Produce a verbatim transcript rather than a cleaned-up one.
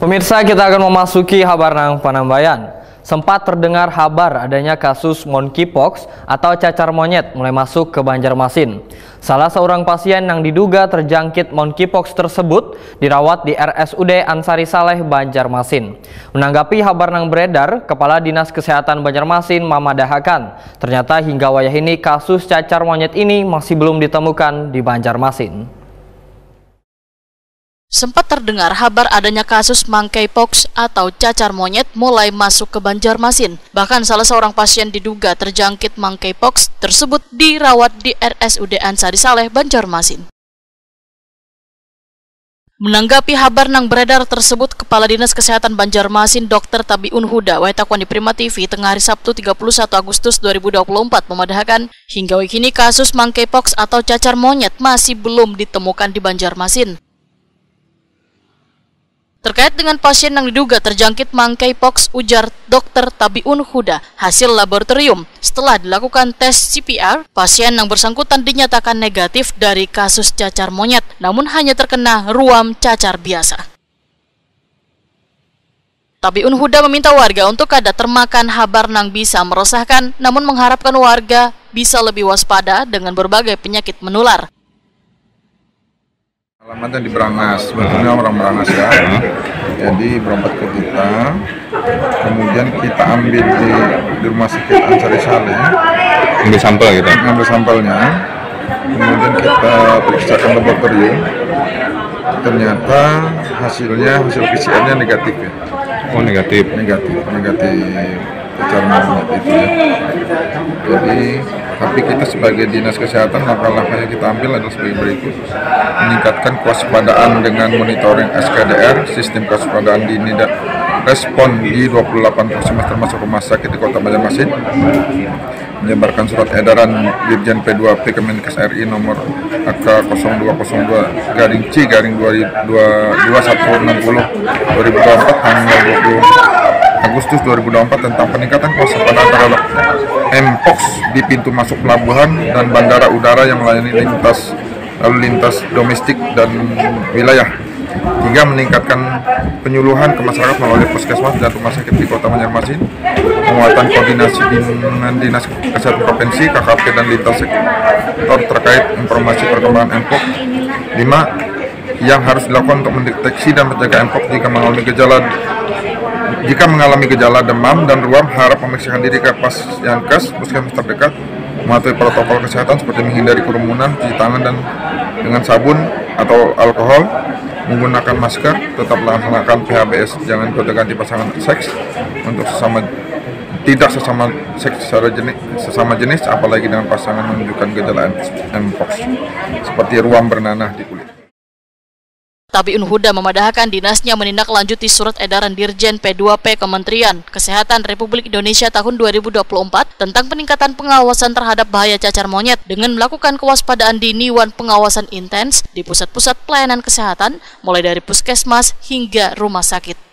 Pemirsa, kita akan memasuki habar nang panambayan. Sempat terdengar habar adanya kasus monkeypox atau cacar monyet mulai masuk ke Banjarmasin. Salah seorang pasien yang diduga terjangkit monkeypox tersebut dirawat di R S U D Ansari Saleh, Banjarmasin. Menanggapi habar nang beredar, Kepala Dinas Kesehatan Banjarmasin mamadahakan, ternyata hingga wayah ini kasus cacar monyet ini masih belum ditemukan di Banjarmasin. Sempat terdengar habar adanya kasus monkeypox atau cacar monyet mulai masuk ke Banjarmasin. Bahkan salah seorang pasien diduga terjangkit monkeypox tersebut dirawat di R S U D Ansari Saleh, Banjarmasin. Menanggapi habar nang beredar tersebut, Kepala Dinas Kesehatan Banjarmasin, Dokter Tabiun Huda, wayah takuan di Prima T V tengah hari Sabtu tiga puluh satu Agustus dua ribu dua puluh empat, memadahakan, hingga wayah kini kasus monkeypox atau cacar monyet masih belum ditemukan di Banjarmasin. Terkait dengan pasien yang diduga terjangkit monkeypox, ujar Dokter Tabiun Huda, hasil laboratorium, setelah dilakukan tes C P R, pasien yang bersangkutan dinyatakan negatif dari kasus cacar monyet, namun hanya terkena ruam cacar biasa. Tabiun Huda meminta warga untuk kada termakan habar nang bisa meresahkan, namun mengharapkan warga bisa lebih waspada dengan berbagai penyakit menular. Alamatnya di Berangas, sebetulnya orang Berangas ya. Jadi berobat ke kita, kemudian kita ambil di, di rumah sakit Ansari Saleh. Ambil sampel gitu. Ambil sampelnya, kemudian kita periksa ke laboratorium. Ternyata hasilnya, hasil P C R-nya negatif ya. Oh, negatif. Negatif, negatif. Cacar monyet itu ya. Jadi, tapi kita sebagai dinas kesehatan, langkah-langkah yang kita ambil adalah sebagai berikut: meningkatkan kewaspadaan dengan monitoring S K D R, sistem kewaspadaan dini dan respon di dua puluh delapan puskesmas termasuk rumah sakit di Kota Banjarmasin, menyebarkan surat edaran Dirjen P dua P Kemenkes R I nomor A K kosong dua kosong dua garing C garing dua dua satu enam puluh dua ribu dua puluh empat tanggal dua puluh Agustus dua ribu dua puluh empat tentang peningkatan kewaspadaan terhadap Mpox di pintu masuk pelabuhan dan bandara udara yang melayani lintas lalu lintas domestik dan wilayah. Tiga, meningkatkan penyuluhan ke masyarakat melalui puskesmas dan rumah sakit di Kota Banjarmasin, penguatan koordinasi dengan Dinas Kesehatan Provinsi, K K P, dan lintas sektor terkait informasi perkembangan Mpox. Lima, yang harus dilakukan untuk mendeteksi dan mencegah Mpox jika mengalami gejala jika mengalami gejala demam dan ruam, harap memeriksakan diri ke Pasyankes, puskesmas terdekat, mematuhi protokol kesehatan seperti menghindari kerumunan, cuci tangan dan dengan sabun atau alkohol, menggunakan masker, tetap melaksanakan P H B S, jangan gonta-ganti pasangan seks untuk sesama tidak sesama seks secara jenis sesama jenis, apalagi dengan pasangan menunjukkan gejala Mpox seperti ruam bernanah di kulit. Tabiun Huda memadahakan dinasnya menindaklanjuti surat edaran Dirjen P dua P Kementerian Kesehatan Republik Indonesia tahun dua ribu dua puluh empat tentang peningkatan pengawasan terhadap bahaya cacar monyet dengan melakukan kewaspadaan dini wan pengawasan intens di pusat-pusat pelayanan kesehatan, mulai dari puskesmas hingga rumah sakit.